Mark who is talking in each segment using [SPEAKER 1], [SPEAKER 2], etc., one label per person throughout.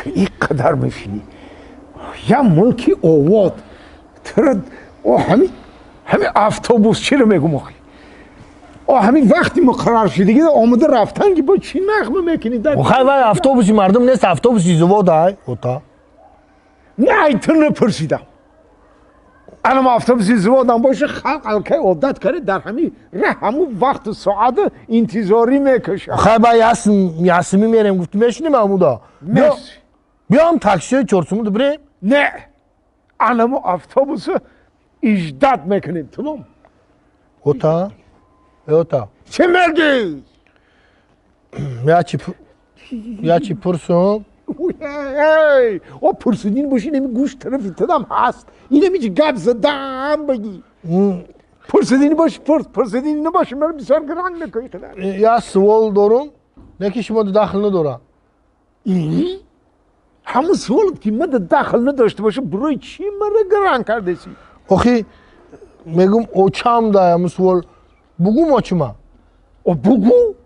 [SPEAKER 1] Ту ин қадар мешинӣ, я мулки овод тура о ҳами ҳами автобус чиро мегум охи, о ҳамин вақти муқаррар шудагӣ омада рафтан ки бо чӣ нағма мекунӣ?
[SPEAKER 2] Хай, вай автобуси мардум нест, автобуси завод ай, ота.
[SPEAKER 1] Не, ай ту напурсидам. Анам автобуси заводам боша, халқ алкай одат карда, дар ҳамин раҳ ҳамун вақту соата интизорӣ мекашад.
[SPEAKER 2] Хай, ба Ясмӣ мерем, гуфтӣ, мешинем амуда. Биём, таксиҳои чорсумуду бирем.
[SPEAKER 1] Не, анаму автобусу иждат мекунем, тамом.
[SPEAKER 2] Ота, ота.
[SPEAKER 1] Чӣ мегӣ?
[SPEAKER 2] Ячи пурсум.
[SPEAKER 1] О, пурсидин боши, инами гӯш тарафи тадам ҳаст, инами чи гап задам бигӣ. Пурсидини боши, пурс, пурсидини набоши, маро бисёр гарон мекунӣ.
[SPEAKER 2] Я суол дорум, не ки шумо дахл надорад.
[SPEAKER 1] Ҳамун суолат ки мада дахл надошта боша, барои чӣ мара гарон кардеси?
[SPEAKER 2] Охи, мегум, очам да ҳамун суол бугум, очима.
[SPEAKER 1] О, бугу,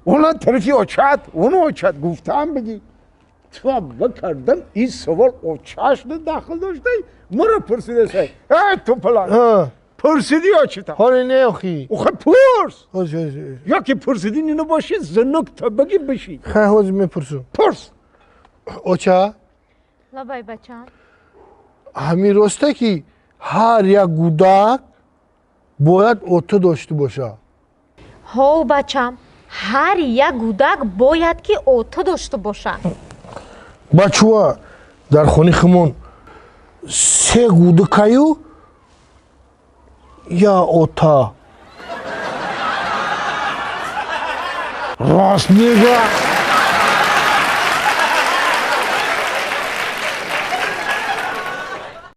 [SPEAKER 1] она тарафи очат, ону очат гуфтаам, бигӣ. Тавба кардам, ин савол очаш дахл доштай, мара пурсидасай. Эй, ту палан пурсидӣ очита?
[SPEAKER 2] Ҳоле не, охи.
[SPEAKER 1] Охи, пурс, ё ки пурсидӣ набоши, зинук та бигӣ, биши.
[SPEAKER 2] Хай, ҳозир мепурсум.
[SPEAKER 1] Пурс.
[SPEAKER 2] Оча.
[SPEAKER 3] Лабай, бачам.
[SPEAKER 2] Ҳамин росте ки ҳар як гудак бояд ота дошта бошад?
[SPEAKER 3] Ҳов, бачам, ҳар як гудак бояд ки ота дошта бошад.
[SPEAKER 2] Бачуа дар хони химон се гудакаю я ота?
[SPEAKER 1] Рост мега.